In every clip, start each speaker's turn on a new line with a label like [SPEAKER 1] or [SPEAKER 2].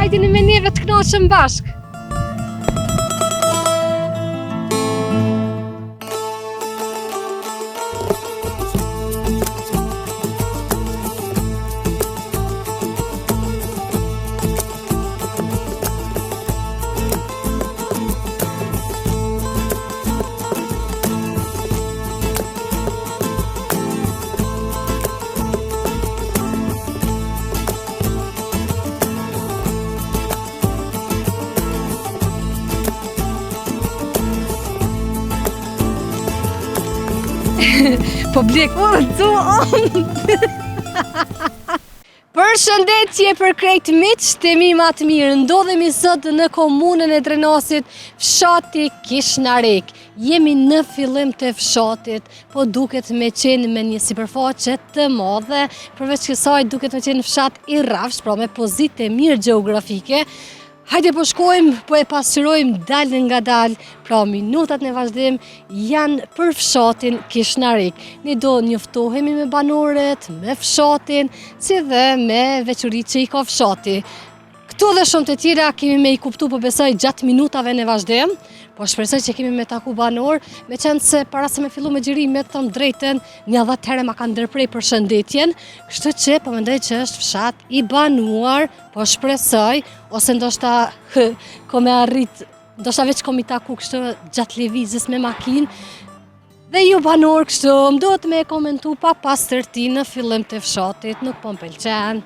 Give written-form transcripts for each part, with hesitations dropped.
[SPEAKER 1] Hajdeni me neve të knaqemi bashkë. Publik, u, Përshëndetje për krejt miqtë e mi ma të mirë. Ndodhemi sot në komunën e Drenasit, fshati Kishnarik. Jemi në fillim të fshatit, po duket me qenë me një sipërfaqe të madhe. Përveç kësaj duket me qenë fshat i rrafsh, pra me pozitë të mirë gjeografike. Hajde po shkojmë, po e pasqyrojmë dalëngadalë, pra minutat në vazhdim janë për fshatin Kishnarik. Ne do njoftohemi me banorët, me fshatin, si dhe me veçoritë që i ka fshati. Këto dhe shumë të tjera kemi me i kuptu po besoj gjatë minutave në vazhdim, po shpresoj që kemi me taku banorë, meqenëse para se me fillu me xhirime, të them drejtën, nja dhetë herë ma kanë ndërpre përshëndetjen, kështu që po mendoj që është fshat i banuar, Po shpresoj, ose ndoshta ko me arrit, ndoshta veç ko m'i taku kështu gjatë lëvizjes me makinë, dhe ju banorë kështu, më duhet me komentu papastërti në fillim të fshatit, nuk po më pëlqen,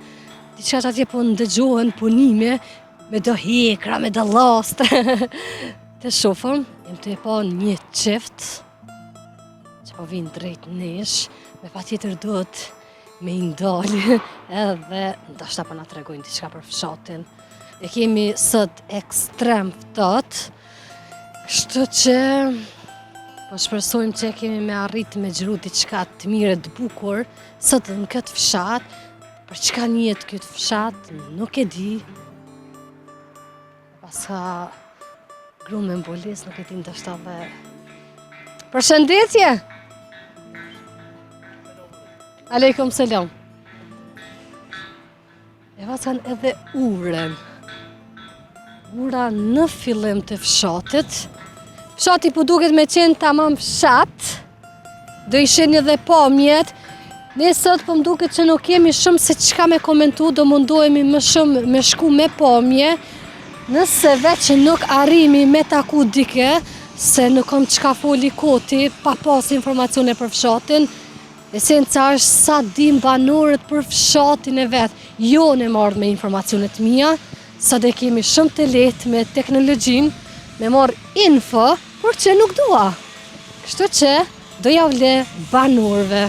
[SPEAKER 1] diçka që atje po ndëgjohen punime, me do hekra, me do llastë, të shofëm, jem tu e pa një çift, që po vinë drejt nesh, me patjetër duhet me i ndalë edhe ndoshta po na tregojnë diçka për fshatin. E kemi sot ekstrem ftohtë, kështu që po shpresojmë që kemi me arrit me xhiru diçka të mirë të bukur sot në këtë fshat, për çka njihet ky fshat, nuk e di. Paska gru me mbulesë, nuk e di ndoshta dhe... Përshëndetje! Alejkum selam. E paskan edhe urën. Ura në fillim të fshatit. Fshati po duket me qenë tamam fshat. Do i shihni edhe pamjet. Ne sot po më duket që nuk kemi shumë se çka me komentu, do mundohemi më shumë me shku me pamje. Nëse veç nuk arrimi me taku dike, se nuk kom çka foli koti, pa pas informacione për fshatin, esenca është sa din banorët për fshatin e vet, jo ne marrë me informacionet mia, sot e kemi shumë të lehtë me teknologjinë, me marrë info, por që nuk dua. Kështu që do jau le banorëve.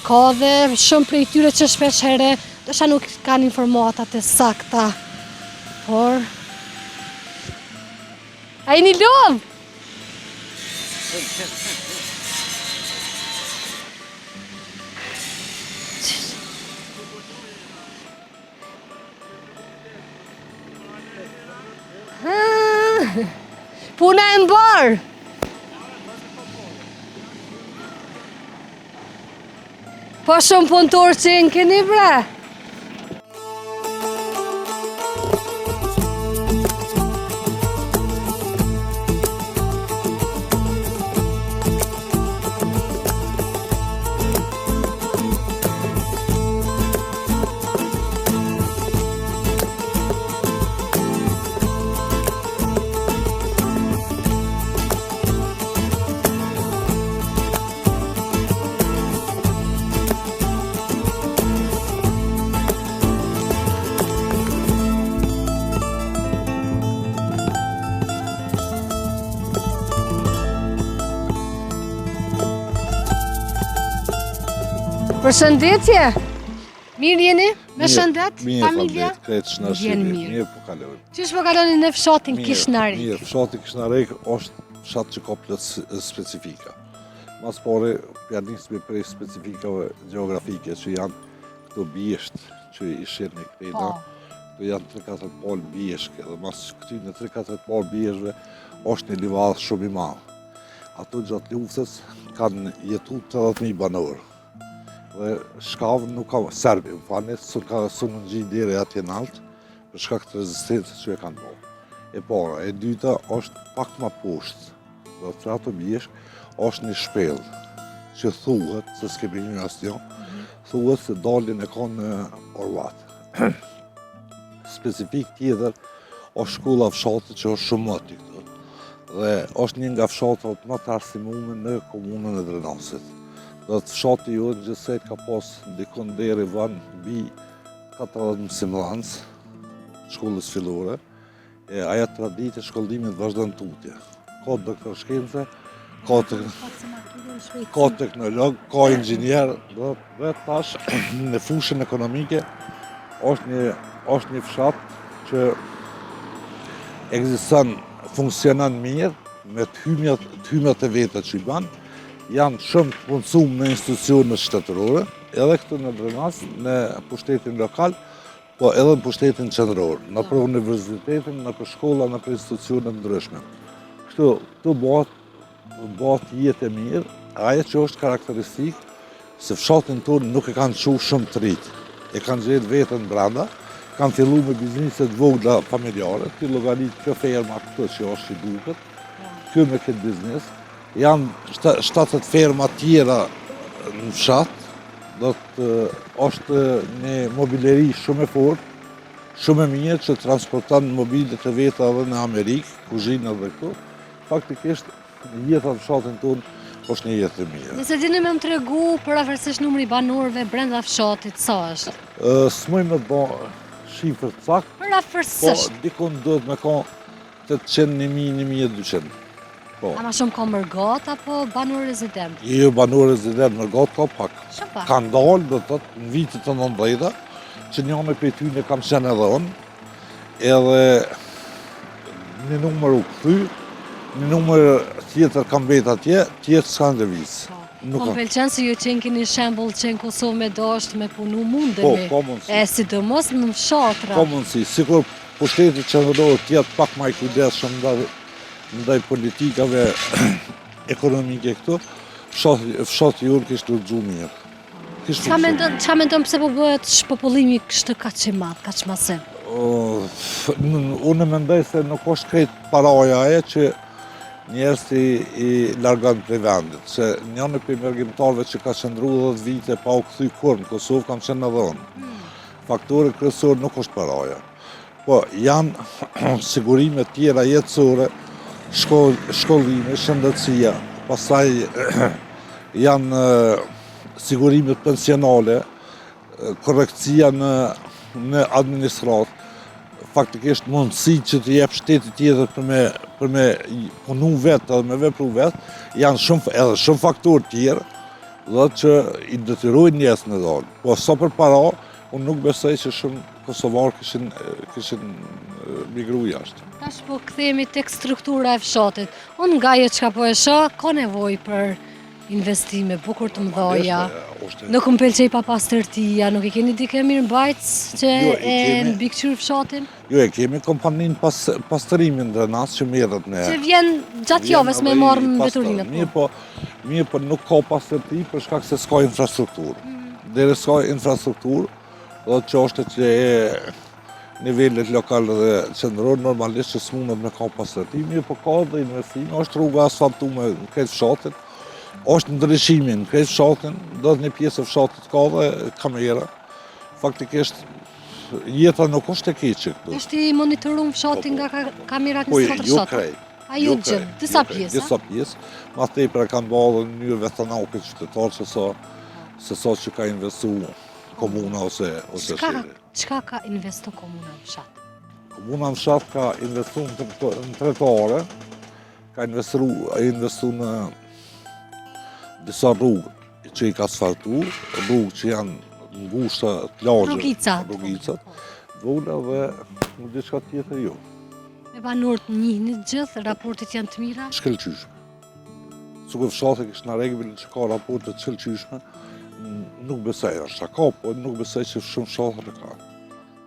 [SPEAKER 1] Ka dhe shumë prej tyre që shpesh here ndoshta nuk kanë informata të sakta. Por A jeni lodhë? Puna e mbarë! Po shumë punëtorë që në keni bre! Përshëndetje! Mirë jeni? Me shëndet?
[SPEAKER 2] Mirë,
[SPEAKER 1] Familja?
[SPEAKER 2] Mirë, krejt
[SPEAKER 1] Vjen mirë.
[SPEAKER 2] Mirë po kalojmë.
[SPEAKER 1] Qysh po kaloni në fshatin Kishnarik?
[SPEAKER 2] Mirë, fshati Kishnarik është fshat që ka plot specifika. Ma s'pari, ja nismi prej specifikave gjeografike që janë këto bjeshkt që i shihni këtejna.
[SPEAKER 1] Po.
[SPEAKER 2] Këto janë 3-4 palë bjeshkë, edhe mas këtyne 3-4 palë bjeshkëve është një livadh shumë i madh. Ato gjatë luftës kanë jetu 80.000 banorë. Dhe shkavë nuk ka, Serbi, më falni, s'un ka s'un ngjitë deri atje nalt. Për shkak të rezistencës që e kanë bo. E para, e dyta është pak ma poshtë, do të ato bjeshkë, është një shpellë që thuhet, se s'kemi hy asnjë, mhm. thuhet se daljen e ka në Orvat. Specifikë tjetër, është shkolla e fshatit që është shumë aty këtu. Dhe është një nga fshatrat më të arsimume në komunën e Drenasit. Do të fshati jonë gjithsejt ka pas dikun deri vonë mbi 40 mësimdhanës shkollës fillore, e ajo traditë e shkollimit vazhdon tutje. Ka doktor shkence, ka të, ka teknolog, ka inxhinier, dhe, dhe tash në fushën ekonomike është një, është një fshat që ekziston, funksionon mirë, me të hymjat, të hymjat e veta që i ban, janë shumë të punësum në institucione shtetërore, Edhe këtu në Drenas, në pushtetin lokal, po edhe në pushtetin qendror, nëpër po. universitetin, nëpër shkolla, nëpër institucione të ndryshme. Kështu, këtu bëhet, bëhet jetë e mirë, ajo që është karakteristikë, se fshatin tonë nuk e kanë çu shumë të rinjtë, e kanë gjetë veten brenda, kanë fillu me biznese të vogla familjare, ti llogarit kjo ferma këtu që është që duket, kjo me këtë biznes, Janë 70 ferma tjera në fshat, do të është një mobileri shumë e fortë, shumë e mirë që transporton mobilet e veta edhe në Amerikë, kuzhinë dhe këtu. Faktikisht, jeta në fshatin tonë është një jetë e
[SPEAKER 1] mirë. Nëse dini me më tregu përafërsisht numri i banorëve brenda fshatit, sa
[SPEAKER 2] është? S'muj me bo shifër të saktë,
[SPEAKER 1] përafërsisht.
[SPEAKER 2] Po, dikun duhet me konë 800, 1000, 1200.
[SPEAKER 1] Po. A ma shumë ka mërgatë apo banorë rezident?
[SPEAKER 2] Jo, banorë rezident, mërgatë ka pak. Shumë pak. Kanë dalë, do të thotë, në vitet e 90-ta, që njëni prej tyne kam qenë edhe unë, edhe një numër u kthy, një numër tjetër ka mbet atje, tjetër s'kanë lëviz.
[SPEAKER 1] Po. Nuk po më pëlqen se ju qenkeni shembull që në Kosovë me dashtë me punu mundemi.
[SPEAKER 2] Po, ka mundësi.
[SPEAKER 1] E sidomos në fshatra.
[SPEAKER 2] Ka mundësi, sikur pushteti qendror të jetë pak ma i kujdesshëm ndaj ndaj politikave ekonomike këtu, fshati jonë kish lulëzu
[SPEAKER 1] mirë. Çka mendon, çka mendon pse po bëhet shpopullimi kështu kaq i madh, kaq
[SPEAKER 2] masiv? Unë mendoj se nuk është krejt paraja ajo që njerëzit i, i largon prej vendit, se njëni prej mërgimtarëve që ka qëndru 10 vite pa u kthy kurrë në Kosovë, kam qenë edhe unë. Hmm. Faktori kryesor nuk është paraja. Po, janë sigurime tjera jetësore, shkollimi, shëndetësia, pastaj janë sigurimet pensionale, korrektësia në, në administratë, faktikisht mundësi që të jep shteti tjetër për me, për me punu vetë edhe me vepru vetë, janë shumë, edhe shumë faktorë tjerë, dhe që i detyrojnë njerëz me dalë. Po, sa për para, unë nuk besoj që shumë kosovarë kishin, kishin migru
[SPEAKER 1] jashtë. Tash po kthehemi tek struktura e fshatit. Unë nga ajo çka po e shoh, ka nevojë për investime bukur të mëdhaja. Nuk më pëlqej papastërtia, nuk e keni dikë mirëmbajtës që jo, e mbikëqyr fshatin?
[SPEAKER 2] Jo, e kemi kompaninë pas, pastërimi në Drenas që merret
[SPEAKER 1] me... Që vjen gjatë javës me marrë mbeturinat.
[SPEAKER 2] Po. Mirëpo, mirëpo nuk ka pastërti për shkak se s'ka infrastrukturë. Mm. Deri s'ka infrastrukturë, dhe që është që e nivelet lokale dhe qendror, normalisht që s'mundet me ka pastërti, mirëpo ka dhe investime, është rruga asfaltume në krejt fshatin, është ndriçimi në krejt fshatin, do të një pjesë e fshatit ka dhe kamera, faktikisht jeta nuk është e keqe
[SPEAKER 1] këtu. Është i monitorum fshati po, po. nga kamerat 24
[SPEAKER 2] po, jo krejt.
[SPEAKER 1] A jo, jo gjithë, disa jo pjesë?
[SPEAKER 2] Disa pjesë, ma tepër e kanë ba dhe në mënyrë vetanake qytetarët se sa, se sa që ka investu komuna ose, ose
[SPEAKER 1] shteti. Çka ka investu komuna në
[SPEAKER 2] fshat? Komuna në fshat ka investu në, në trotuare, ka investu, investu në disa rrugë që i ka asfaltu, rrugë që janë ngushta të
[SPEAKER 1] lagjeve. Rrugicat.
[SPEAKER 2] Rrugicat. Vogla dhe në diçka tjetër jo.
[SPEAKER 1] Me banorët njihni gjithë, raportet janë të mira?
[SPEAKER 2] Shkëlqyshme. Sikur fshati Kishnarekë që ka raporte të shkëlqyshme, nuk besoj, është shaka, po nuk besoj që shumë fshatra ka.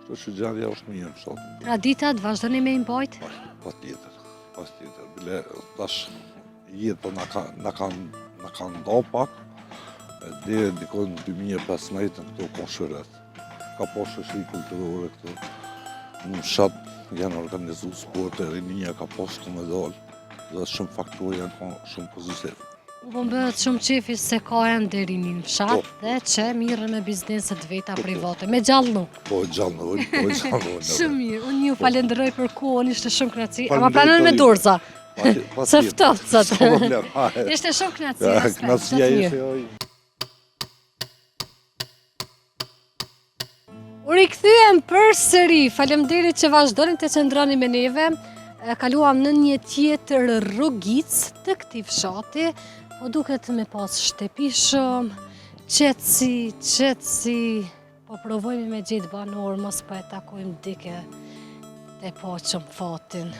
[SPEAKER 2] Kështu që gjendja është mirë në
[SPEAKER 1] fshat. Traditat vazhdoni me i mbajt?
[SPEAKER 2] Po, patjetër, patjetër. Bile, tash jeta na ka, na ka, na ka nda pak, deri diku në 2015 në këto ka shyret. Ka pas shoqëri kulturore këtu. Në fshat janë organizu sporte, rinia ka pas ku me dalë, dhe shumë faktorë janë kon shumë pozitiv.
[SPEAKER 1] U po m'bëhet shumë qefi se ka ende rini në fshat
[SPEAKER 2] po.
[SPEAKER 1] dhe që mirren me bizneset veta
[SPEAKER 2] po, po.
[SPEAKER 1] private, me gjallnu.
[SPEAKER 2] Po, gjallnu, po, gjallnu.
[SPEAKER 1] Shumë mirë, unë ju falenderoj për kohën, ishte shumë kënaqësi, ama pranoni me dorëza. Se ftohtë sot. Ishte shumë kënaqësi, respekt.
[SPEAKER 2] Kënaqësia ishte oj.
[SPEAKER 1] U rikthyem përsëri, faleminderit që vazhdoni të qëndroni me neve. Kaluam në një tjetër rrugicë të këtij fshati, po duket me pas shtepi shumë, qetësi, qetësi, Po provojmë me gjetë banor, mos po e takojmë dike të paçëm fatin.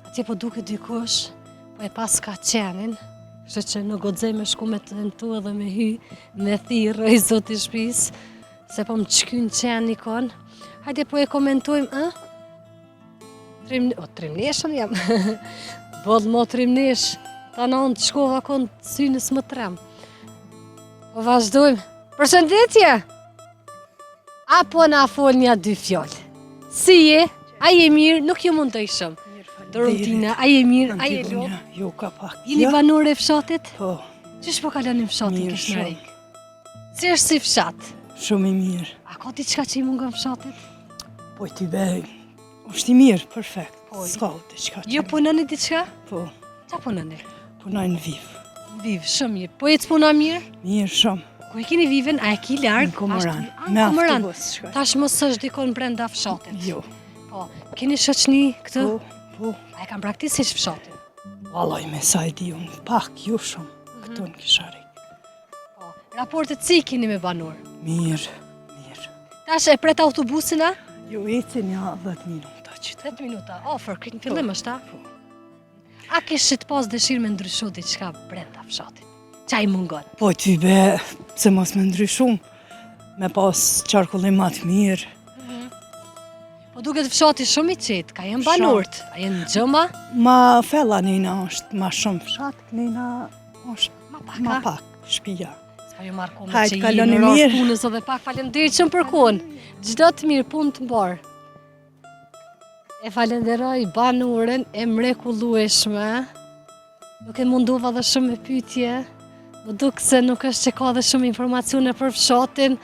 [SPEAKER 1] Atje po duket dikush, po e paska qenin, kështu që nuk guxoj me shku me tentu edhe me hy, me thirrë i zoti shpis, se po më qkyn qeni kon. Hajde po e komentojmë, ë? Trim, o, trimneshën jam. Boll mo trimnesh, ta në anë të shkova kon synës më trem. Po vazhdojmë. Përshëndetje! A po na fol nja dy fjalë? Si je? A je mirë? Nuk ju mundoj shumë. Doruntina, a je mirë? A je lodhë?
[SPEAKER 3] Jo, ka pak.
[SPEAKER 1] Jeni banore e fshatit?
[SPEAKER 3] Po.
[SPEAKER 1] Qysh po kaloni në fshatin Kishnarik? Si është si fshat?
[SPEAKER 3] Shumë i mirë.
[SPEAKER 1] A ka diçka që i mungon fshatit?
[SPEAKER 3] Po ti be, është i mirë, perfekt. Po, S'ka diçka
[SPEAKER 1] që... Ju punoni diçka?
[SPEAKER 3] Po.
[SPEAKER 1] Ça punoni?
[SPEAKER 3] Punoj në Viv.
[SPEAKER 1] Viv, shumë mirë. Po ecë puna mirë?
[SPEAKER 3] Mirë, shumë.
[SPEAKER 1] Ku e keni Vivën? A e ki larg?
[SPEAKER 3] Në Komoran.
[SPEAKER 1] Me autobus shkoj. Tash mos është dikon brenda fshatit?
[SPEAKER 3] Jo.
[SPEAKER 1] Po, keni shoqni këtu?
[SPEAKER 3] Po, po.
[SPEAKER 1] A e kanë braktisë hiç fshatin?
[SPEAKER 3] Vallaj, me sa e di unë, pak, jo shumë, këtu në Kisharik.
[SPEAKER 1] Po, raportet si i keni me banorë?
[SPEAKER 3] Mirë, mirë.
[SPEAKER 1] Tash e pret autobusin, a?
[SPEAKER 3] Jo, eci nja 10 minuta që
[SPEAKER 1] 10 minuta, afër, këtë në fillim po, është, a?
[SPEAKER 3] Po.
[SPEAKER 1] A kishit pas dëshirë me ndryshu diçka brenda fshatit? Ça i mungon?
[SPEAKER 3] Po, ty be, pse mos me ndryshu, me pas qarkullim ma të mirë.
[SPEAKER 1] Mhm. Po duket fshati shumë i qetë, ka janë banorët, a janë gjëma?
[SPEAKER 3] Ma fella nina është, ma shumë fshat, nina është
[SPEAKER 1] Ma pak,
[SPEAKER 3] ma pak, shpia.
[SPEAKER 1] S'po ju marr kohën që jeni në orë punës edhe pak, faleminderit shumë për kohën. Çdo të mirë, punë të mbarë. E falenderoj banoren e mrekullueshme. Nuk e mundova dhe shumë me pyetje. M'u duk se nuk është që ka dhe shumë informacione për fshatin.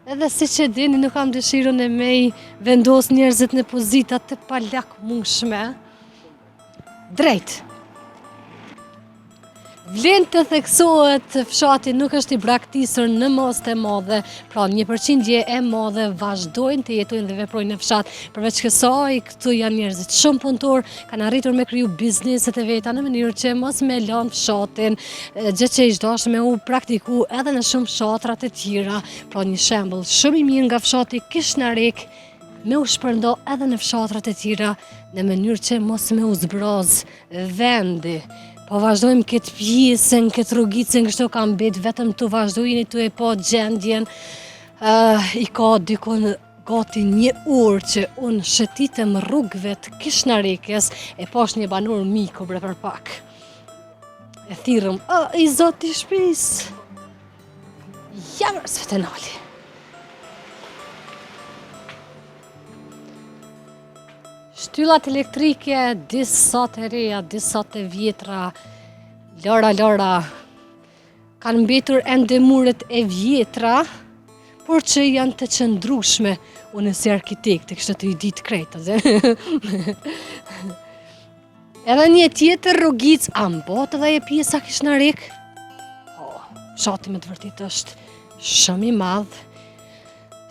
[SPEAKER 1] Edhe siç e dini, nuk kam dëshirën e me i vendos njerëzit në pozita të palakmushme. Drejt. Vlen të theksohet fshati nuk është i braktisur në masë të madhe, pra një përqindje e madhe vazhdojnë të jetojnë dhe veprojnë në fshat. Përveç kësaj, këtu janë njerëzit shumë punëtorë, kanë arritur me kriju bizneset e veta në mënyrë që mos me lanë fshatin, gjë që ish dashtë me u praktiku edhe në shumë fshatra të tjera. Pra një shembull shumë i mirë nga fshati Kishnarik, me u shpërnda edhe në fshatrat e tjera në mënyrë që mos me u zbraz vendi. Po vazhdojmë këtë pjesën, këtë rrugicën, kështu ka mbet vetëm të vazhdu jeni tu e pa gjendjen. Uh, I ka dikun gati një orë që unë shëtitem rrugëve të Kishnarikës e pash një banor miku bre për pak. E thirrëm, oh, i zoti i shpisë. Ja, mërë, s'e nali. Shtyllat elektrike, disa të reja, disa të vjetra, lora, lora, kanë mbetur ende muret e vjetra, por që janë të qëndrushme, unë si arkitekte, kështu të i ditë krejt, Edhe një tjetër rrugicë, a mbot edhe e pjesa Kishnarik? Po, fshati me të vërtetë është shumë i madh.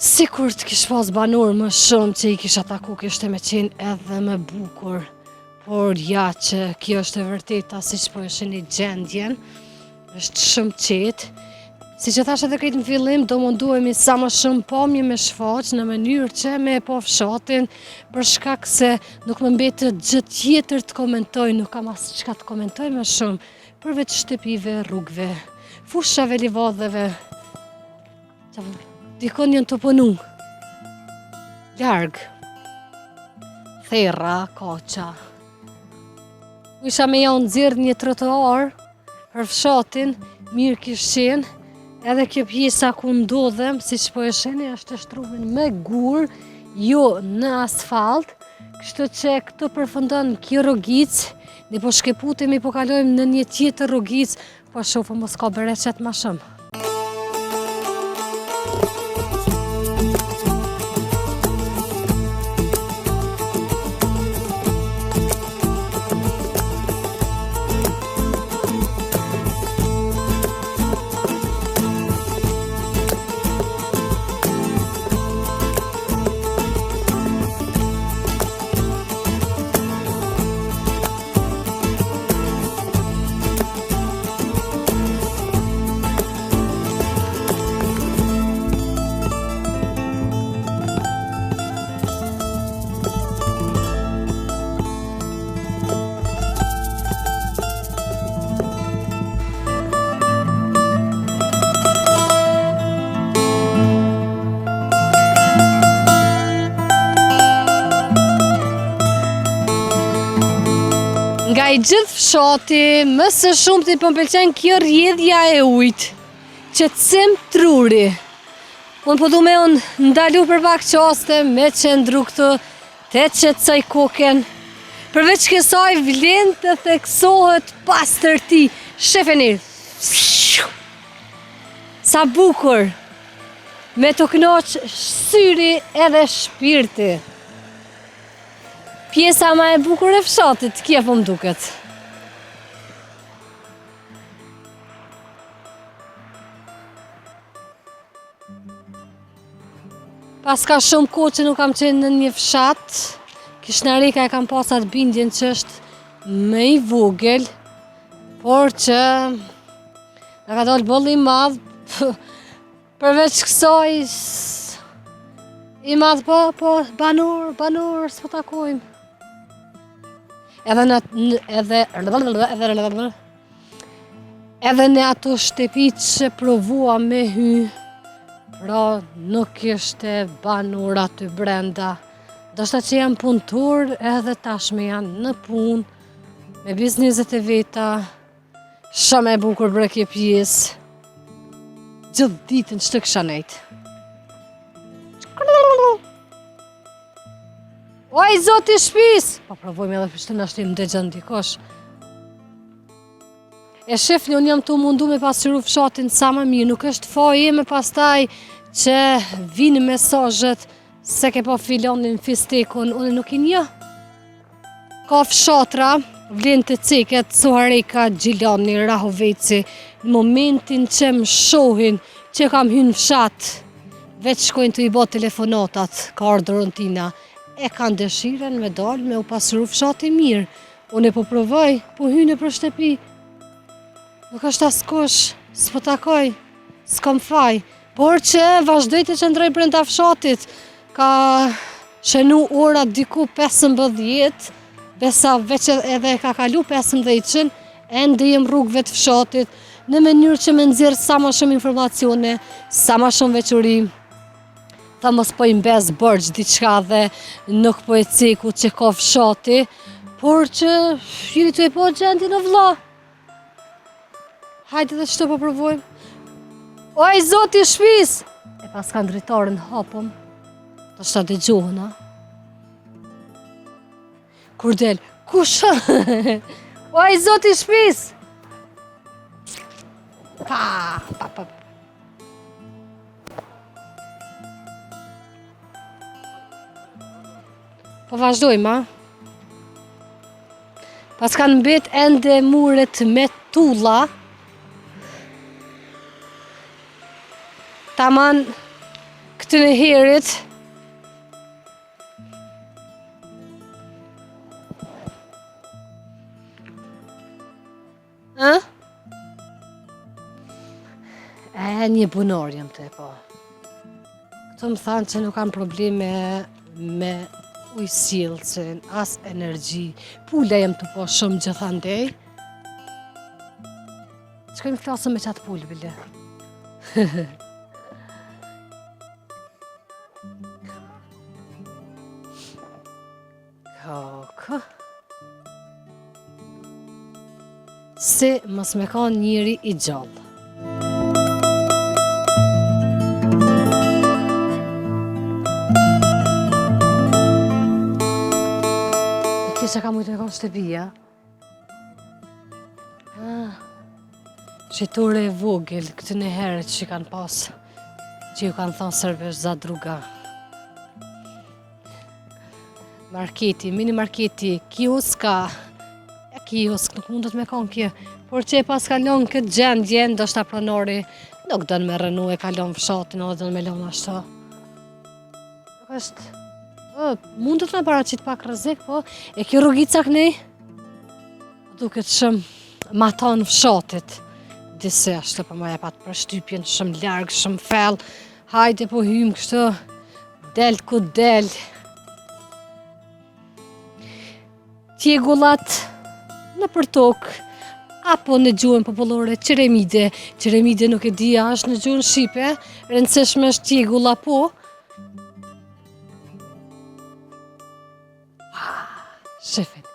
[SPEAKER 1] Sikur të kish pas banorë më shumë që i kisha taku, kishte me qenë edhe më bukur. Por ja që kjo është e vërteta, siç po e shihni gjendjen, është shumë qetë. Siç e thashë edhe krejt në fillim, do mundohemi sa më shumë pamje me shfaq në mënyrë që me e pa fshatin, për shkak se nuk më mbetet gjë tjetër të komentoj, nuk kam as çka të komentoj më shumë, përveç shtëpive, rrugëve, fushave, livadheve. Dikun janë tu punu. Larg. Therra, kaça. Isha me jau nxjerr një trotuar për fshatin, mirë kish qenë, edhe kjo pjesa ku ndodhem, siç po e shihni, është e shtrume me gur, jo në asfalt, kështu që këtu përfundon kjo rrugicë, ne po shkëputemi, po kalojmë në një tjetër rrugicë, po shofim mos ka bereqet ma shumë. Nga i gjithë fshati, më së shumti po më pëlqen kjo rrjedhja e ujit, qetësim truri. Unë po du me u ndalu për pak çaste, me qëndru këtu, Të qetësoj kokën. Përveç kësaj vlen të theksohet pastërti. Shifeni. Sa bukur. Me t'u knaq syri edhe shpirti. Pjesa ma e bukur e fshatit, kjo po më duket. Paska shumë kohë që nuk kam qenë në një fshat, Kishnareka e kam pas atë bindjen që është më i vogël, por që na ka dalë boll i madh, përveç kësaj, i madh po, po, banor, banor, s'po takojmë. Edhe në, edhe, edhe, edhe, edhe, Edhe në ato shtëpi që provua me hy, pra nuk ishte banor aty brenda. Ndoshta që janë punëtor edhe tashme janë në punë, me bizneset e veta, shumë e bukur bre kjo pjesë. Gjithë ditën qëtu kisha nejtë. Oj, zoti shpis! Po provojmë edhe pështu nashta më dëgjon dikush. E shifni, unë jam tu u mundu me pasqyru fshatin sa më mirë, nuk është faji im pastaj që vinë mesazhet se ke pa filonin fistekun, unë nuk i njoh. Ka fshatra, vlen të ceket, Suhareka, Gjilani, Rahoveci, në momentin që më shohin që kam hy në fshat, veç shkojnë tu i bo telefonatat, ka ardhë Doruntina, e kanë dëshirën me dalë me u pasqyru fshati mirë. Unë po provoj, po hy nëpër shtëpi, nuk është askush, s'po takoj, s'kam faj, por që vazhdoj të qëndroj brenda fshatit, ka shënu ora diku 15, besa veç edhe ka kalu 15-shin, ende jem rrugëve të fshatit, në mënyrë që me nxjerr sa ma shumë informacione, sa ma shumë veçori, tha mos po i mbes borxh diçka dhe nuk po e ceku që ka fshati, por që jeni tu e pa gjendjen o vlla. Hajde dhe qëtu po provojmë. Oj, zoti shpis! E paskan dritaren hapun, ndoshta dëgjohen, a? Kur del, kush? Oj, zoti shpis! Pa, pa, pa, pa. Po vazhdojmë, a? Paskan mbet ende muret me tulla. Taman këtyne herit. Ë? E, një bunar jam tu e pa. Këto më thanë që nuk kanë probleme me ujësjellësin, as energji. Pula jam tu pa shumë gjithandej. Shkojmë flasim me qatë pulë, bile. Kaka. Si mos me kanë njeri i gjallë. që ka mujtë me konë shtëpia. Ah, shitore e vogël, këtë në herë që kanë pas, që ju kanë thonë serbisht zadruga. Marketi, mini marketi, kioska, ja kiosk, nuk mundet me konë kjo, por që e paska lonë këtë gjendje, ndoshta pronori, nuk don me rrënu e ka lonë fshatin, edhe don me lonë ashtu. Nuk është, ë, mundet me paraqit pak rrezik, po, e kjo rrugica kënej, Duket shumë matanë fshatit. Disi ashtu po ma jep atë përshtypjen shumë larg, shumë fell. Hajde po hymë kështu, del ku del. Tjegullat nëpër tokë, apo në gjuhën popullore qeremide. Qeremide nuk e di a është në gjuhën shqipe, rëndësishme është tjegulla po. Shifeni,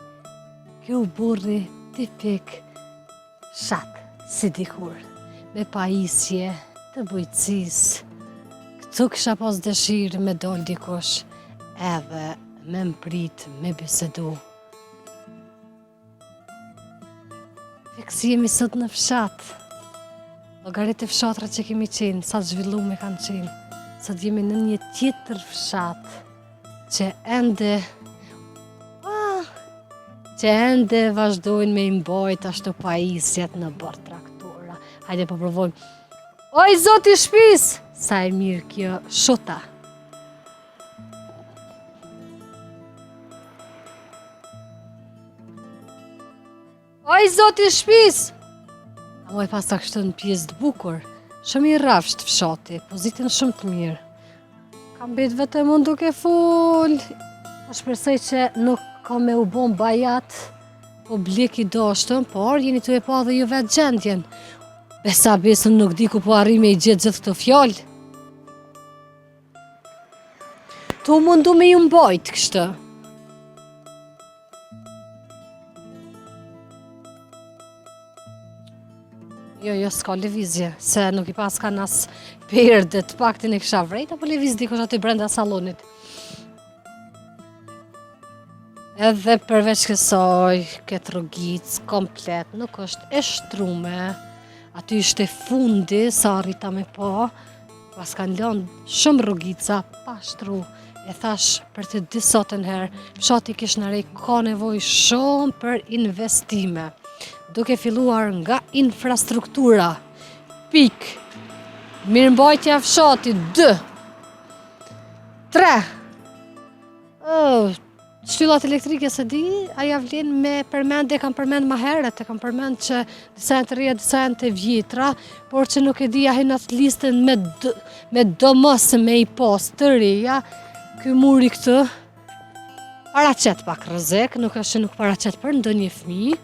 [SPEAKER 1] ky oborri tipik fshat, si dikur, me pajisje të bujqësisë. Këtu kisha pas dëshirë me dol dikush edhe me m'prit, me bisedu. Fiks jemi sot në fshat. Llogarite fshatrat që kemi qenë, sa të zhvillume kanë qenë. Sot jemi në një tjetër fshat që ende ah, që ende vazhdojnë me i mbajt ashtu pajisjet në bord traktora. Hajde po provojmë. Oj, zoti shpis! Sa e mirë kjo shota. Oj, zoti shpis! Amo e paska kështu në pjesë të bukur. Shumë i rrafsht fshati, pozitën shumë të mirë. Kam mbet vetëm unë duke fol. Po shpresoj që nuk ka me u bon bajat publik i dashtëm, por jeni tu e pa dhe ju vetë gjendjen. Besa besën nuk di ku po arri me i gjetë gjithë këto fjalë. Tu mundu me ju mbajt kështu. Jo, jo, s'ka lëvizje, se nuk i paskan as perde, të paktën e kisha vrejt, apo lëviz dikush aty brenda sallonit. Edhe përveç kësaj, këtë rrugicë komplet nuk është e shtrume. Aty ishte fundi, sa arrita me pa, paskan lënë shumë rrugica pa shtru. E thash për të disatën herë, fshati Kishnarekë ka nevojë shumë për investime. Duke filluar nga infrastruktura. Pikë. Mirëmbajtja fshatit 2. 3. Oh, shtyllat elektrike s'e di, a ja vlen me përmend, e kam përmend ma herët, e kam përmend që disa janë të reja, disa janë të vjetra, por që nuk e di a hin atë listën me, me domos me i pas të reja, ky muri këtu, paraqet pak rrezik, nuk është që nuk paraqet për ndonjë fmi,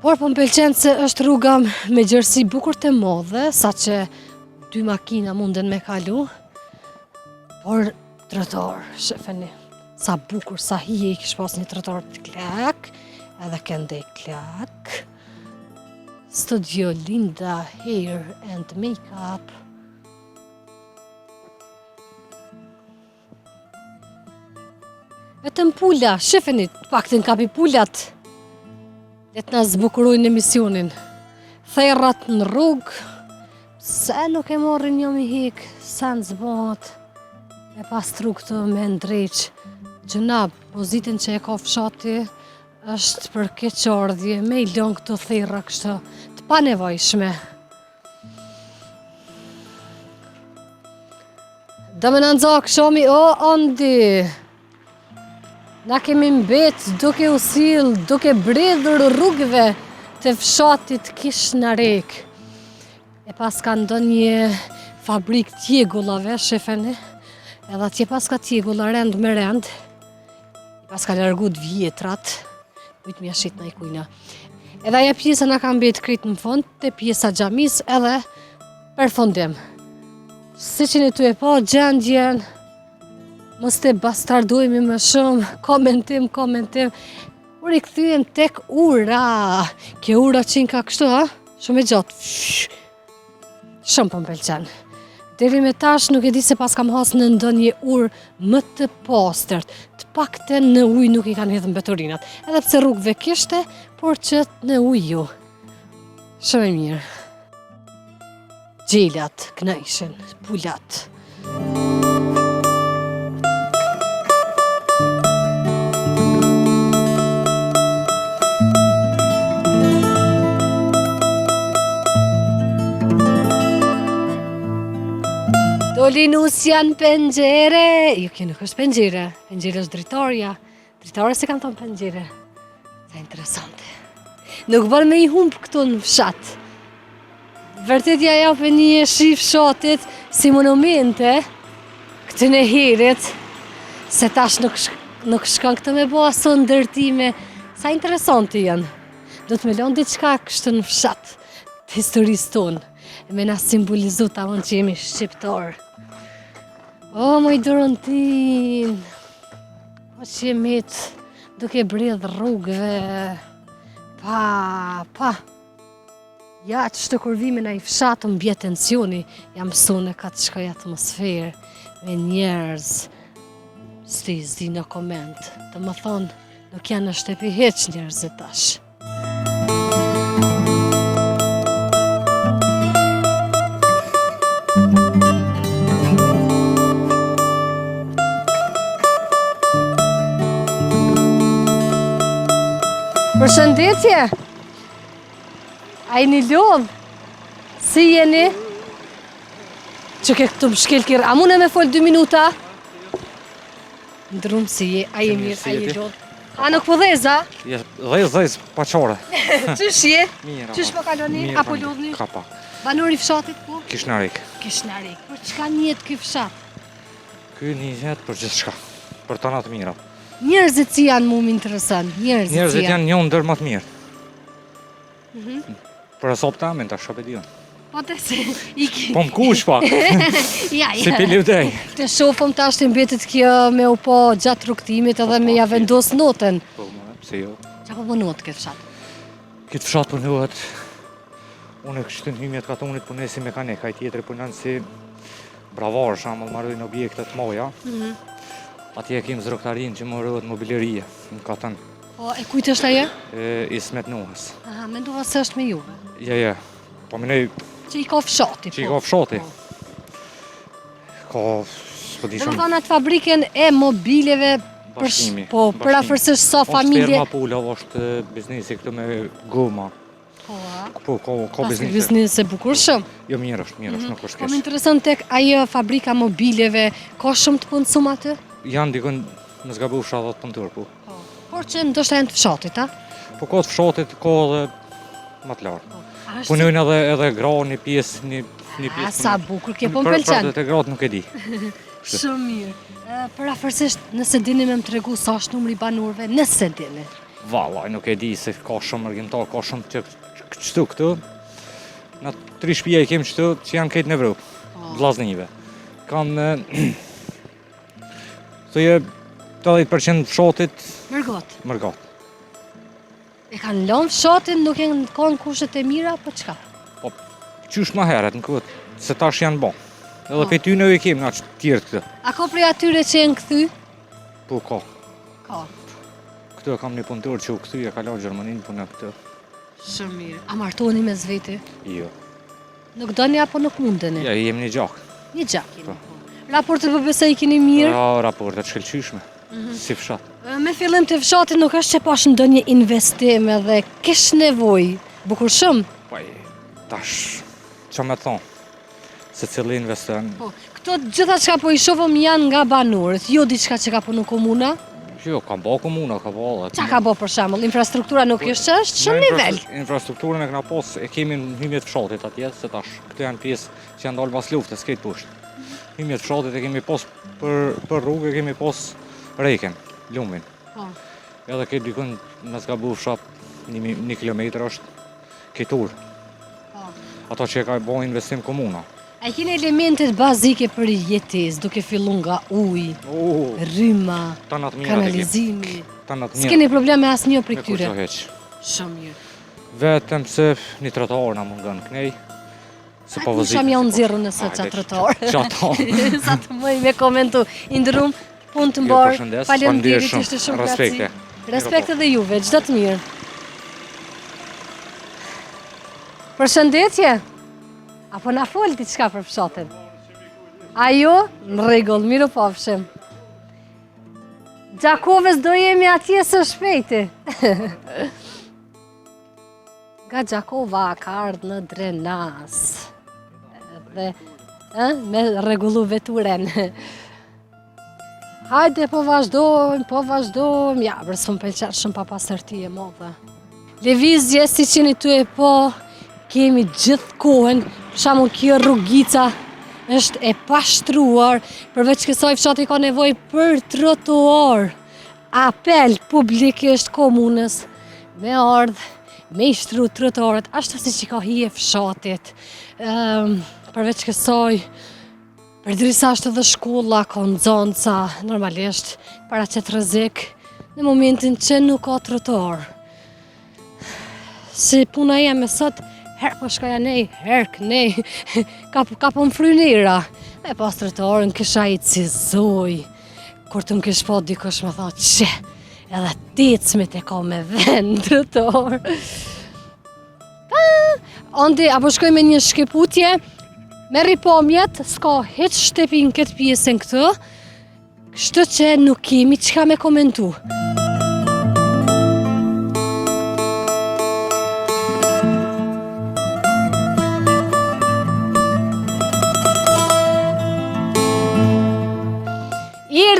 [SPEAKER 1] por po më pëlqen se është rruga me gjerësi bukur të madhe, saqë dy makina munden me kalu, por Trotor, shifeni, sa bukur, sa hije i kish pas një trotor të klek, edhe këndej klek. Studio Linda Hair and Makeup. Vetëm pula, shifeni, të paktën kapi pulat. Le të na zbukurojnë emisionin. Therrat në rrugë, pse nuk e marrin një mi hik, sen s'bohet, me pastru këtë me ndreq. Gjynah, pozitën që e ka fshati, është për keqardhje, me i lënë këto therra kështu, të panevojshme. Do me na nxa akshomi, o, Andi! Na kemi mbet duke u sill, duke bredhur rrugëve të fshatit Kishnarekë. E paska ndonjë fabrikë tjegullave, shifeni, edhe atje paska tjegulla rend me rend, i paska largu të vjetrat, ujtë m'ja shit najkujna. Edhe ajo pjesa na ka mbet krejt në fund, te pjesa xhamisë edhe përfundim. Siç jeni tu e pa gjendjen, Mos të bastardojmë më shumë, komentim, komentim. U rikthyem tek ura. Kjo ura qenka kështu, ha? Shumë e gjatë. Shumë po më pëlqen. Deri me tash nuk e di se pas kam has në ndonjë urë më të pastërt. Të paktën në ujë nuk i kanë hedhë mbeturinat. Edhe pse rrugëve kishte, por që në ujë jo. Shumë e mirë. Gjelat, kënaqshin, pulat. Doli nusja në penxhere. Jo, kjo nuk është penxhere. Penxhere është dritarja. Dritare s'e kanë thonë penxhere. Sa interesante. Nuk bën me i humb këtu në fshat. Vërtet ja japin një shi fshatit si monumente këtyne herit, se tash nuk, nuk shkon këtu me bo aso ndërtime. Sa interesante janë. Do të me lonë diçka kështu në fshat të historisë tonë, me na simbolizu tamam që jemi shqiptarë. O, moj Doruntinë, po që jemi duke bredh rrugëve, pa, pa, ja qështu kur vime në i fshat më bje tensioni, jam mësu në këtë shkoj atmosferë, me njerëz, s'di, s'di në koment, domethonë, nuk janë në shtëpi hiç njerëzit tash. Përshëndetje! A jeni lodhë? Si jeni? Që ke këtu më shkel kërë, a mune me folë dy minuta? Ndrum si je, a je mirë, a je lodhë? A nuk po dhez, a?
[SPEAKER 4] Je, dhez, dhez, pa qore.
[SPEAKER 1] Qysh je?
[SPEAKER 4] Mirë.
[SPEAKER 1] Qysh po kaloni, a po lodhni?
[SPEAKER 4] Ka pak.
[SPEAKER 1] Banor i fshatit po?
[SPEAKER 4] Kishnarik.
[SPEAKER 1] Kishnarik. Për çka njihet ky fshat?
[SPEAKER 4] Ky njihet për gjithçka. Për tana të mira.
[SPEAKER 1] Njerëzit si janë mu më intereson, njerëzit si janë.
[SPEAKER 4] Njerëzit janë një ndër më të mirë. Mhm. Për hesap tamin, tash çka pe di unë.
[SPEAKER 1] Po të se, iki.
[SPEAKER 4] Po më kush pak.
[SPEAKER 1] ja, ja.
[SPEAKER 4] Si pilivdej.
[SPEAKER 1] Të shofëm tash të mbetet kjo me u pa gjatë rrugëtimit edhe po, me ja vendos notën.
[SPEAKER 4] Po, më, pse jo.
[SPEAKER 1] Qa po punohet këtë fshat?
[SPEAKER 4] Këtë fshat punohet, unë e kështu në hymje të katunit punoj si mekanik, ai tjetri punon si bravar, shembull marojnë objektet moja. Mm -hmm. Atje e kemë zroktarinë që marohet mobileria në katun.
[SPEAKER 1] Po, e kujt është ajo?
[SPEAKER 4] E, Ismet Nuhës.
[SPEAKER 1] Aha, mendova se është me juve.
[SPEAKER 4] Ja, ja. Po mendoj
[SPEAKER 1] që i ka fshati.
[SPEAKER 4] Që i po. ka fshati. Po. Ka, s'po di shumë.
[SPEAKER 1] Domethënë atë fabrikën e mobileve
[SPEAKER 4] Bashkimi.
[SPEAKER 1] Po, përafërsisht sa familje.
[SPEAKER 4] Është ferma pulave, është biznesi këtu me goma.
[SPEAKER 1] Po, a?
[SPEAKER 4] Po, ka, ka biznese.
[SPEAKER 1] Biznes e bukur shumë.
[SPEAKER 4] Jo, mirë është, mirë është, mhm. nuk është
[SPEAKER 1] keq. Po më intereson tek ajo fabrika mobileve, ka shumë të punësum aty?
[SPEAKER 4] Janë dikun, mos gabofsha 10 punëtor, po.
[SPEAKER 1] Po. Por që ndoshta janë të fshatit, a?
[SPEAKER 4] Po ka të fshatit, ka edhe më të lartë. Po. Punojnë edhe edhe gra një pjesë, një një pjesë.
[SPEAKER 1] A sa bukur, kjo po më pëlqen.
[SPEAKER 4] Për të gratë nuk e di.
[SPEAKER 1] Shumë mirë. Përafërsisht, nëse dini me më tregu sa është numri i banorëve, nëse dini.
[SPEAKER 4] Vallaj, nuk e di se ka shumë mërgimtar, ka shumë që qëtu këtu. Na tri shpia i kemë qëtu që janë krejt në Evropë, po. vllaznive. Kam Thuje 80% fshatit
[SPEAKER 1] Mërgat.
[SPEAKER 4] Mërgat.
[SPEAKER 1] E kanë lënë fshatin, nuk janë kanë kushtet e mira, po çka?
[SPEAKER 4] Po, qysh ma herët, në këtë, se tash janë bo. Edhe po. prej tyne i kemë na që tjerët
[SPEAKER 1] këtë. A ka prej atyre që janë kthy?
[SPEAKER 4] Po, ka.
[SPEAKER 1] Ka.
[SPEAKER 4] Këtu e kam një punëtor që u kthy e ka lanë Gjermaninë, punon këtu.
[SPEAKER 1] Shumë mirë. A martoheni mes veti?
[SPEAKER 4] Jo.
[SPEAKER 1] Nuk doni apo nuk mundeni?
[SPEAKER 4] Jo, jemi një gjak.
[SPEAKER 1] Një gjak jeni. Po. Raportet po besoj i keni mirë?
[SPEAKER 4] Po, raportet shkëlqyeshme. Mm -hmm. Si fshat.
[SPEAKER 1] Me fillim të fshatit nuk është që pash ndonjë investim edhe kish nevojë. Bukur shumë.
[SPEAKER 4] Po, tash, që me thonë, secili investon.
[SPEAKER 1] Po, këto gjitha çka po i shohëm janë nga banorët, jo diçka që ka punu komuna?
[SPEAKER 4] Jo, ka bo komuna, ka bo
[SPEAKER 1] edhe. Qa ka bo për shembull? Infrastruktura nuk po, është që është shumë nivel.
[SPEAKER 4] Infrastrukturën e kena pas, e kemi në hymje të fshatit atje, se tash këto janë pjesë që janë dalë mas luftës, krejt poshtë. Hymje të fshatit e kemi pas për, për rrugë, e kemi pas Rekën, lumin. Po. Edhe këtë dikun, mos gabofsha, një, një kilometër është krejt urë. Po. Ato që e ka bo investim komuna.
[SPEAKER 1] A i keni elementet bazike për jetesë, duke fillu nga uji, oh, rryma, kanalizimi? S'keni problem me asnjë prej këtyre?
[SPEAKER 4] Me kurgjo hiç.
[SPEAKER 1] Shumë mirë.
[SPEAKER 4] Vetëm se një trotuar na mungon kënej, Se po vozit.
[SPEAKER 1] Kisha m'jau nxjerrë nëse qa trotuar.
[SPEAKER 4] Qato.
[SPEAKER 1] Sa të muj me komentu. I nderum, punë të mbarë. Faleminderit, ishte shumë
[SPEAKER 4] Respekte.
[SPEAKER 1] Respekt edhe juve, çdo të mirë. Përshëndetje. A po na fol diçka për fshatin? A jo? Në rregull, mirupafshim. Gjakovës do jemi atje së shpejti. Nga Gjakova ka ardhë në Drenas. Dhe, ë, me rregullu veturen. Hajde, po vazhdojmë, po vazhdojmë. Ja, bre, s'më pëlqen shumë papastërti e madhe. Lëvizje, siç jeni tu e pa, kemi gjithë kohën, për shembull kjo rrugica është e pashtruar, përveç kësaj fshati ka nevojë për trotuar. Apel publikisht komunës me ardhë, me i shtru trotuaret, ashtu siç i ka hije fshatit. Um, përveç kësaj, përderisa është edhe shkolla, ka nxansa, normalisht, paraqet rrezik, në momentin që nuk ka trotuar. Si puna jeme sot, herë po shkoj anej, herë kënej, ka, ka po më fryn era. Me pas trotuarin kisha ec si zojë, kur të më kish pa dikush me tha, qe, edhe t'ecmit e ka me vend trotuar. Andi, a po shkoj me një shkëputje, merri pamjet, s'ka hiç shtëpi në këtë pjesën këtu, Kështu që nuk kemi çka me komentu.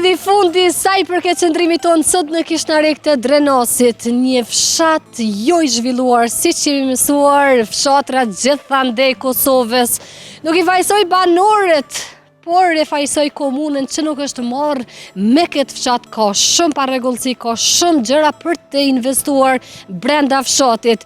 [SPEAKER 1] Erdhi fundi sa i përket qëndrimit tonë sot në Kishnarik të Drenasit, një fshat jo i zhvilluar, siç jemi mësuar, fshatrat gjithandej Kosovës. Nuk i fajsoj banorët Por e fajsoj komunën që nuk është marrë me këtë fshat, ka shumë parregullsi, ka shumë gjëra për të investuar brenda fshatit.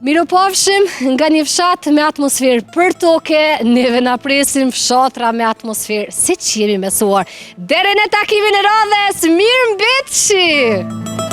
[SPEAKER 1] Mirupafshim nga një fshat me atmosferë për toke, neve na presin fshatra me atmosferë siç jemi mësuar. Deri në takimin e radhës, mirë mbetshi!